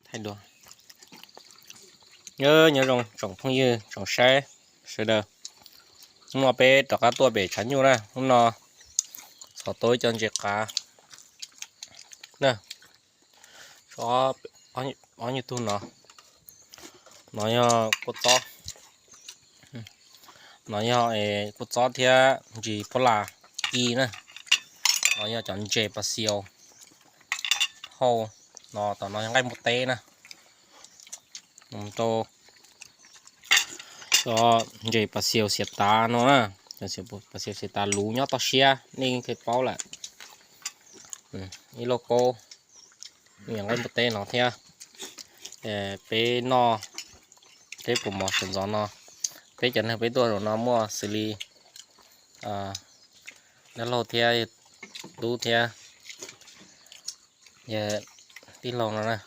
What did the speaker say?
Hais dua. Nyob zoo tsoom phooj ywg tsoom saib sawv daws, hnub no peb rov qab tuaj pem tshav nyuj na. Hnub no txhos tau ib co ntses qav na, ob nyuag tug no. No yog kua txob, no yog kua txob thiab ntsis pob las ci na. No yog cov ntses pas xiaus hau, no tom no yog nqaij npua teb na. Rau cov ntses pas xiaus xiav tav no na, pas xiaus xiav tav luv nyob toj siab nej yeej paub lawm. Ib lauj kaub nqaij npua teb no thiab. Peb noj, peb puas mov sawv ntxov no, peb cov neeg peb tuaj zaum no muaj xws li dab laug thiab, tub thiab, yog tij laug no na.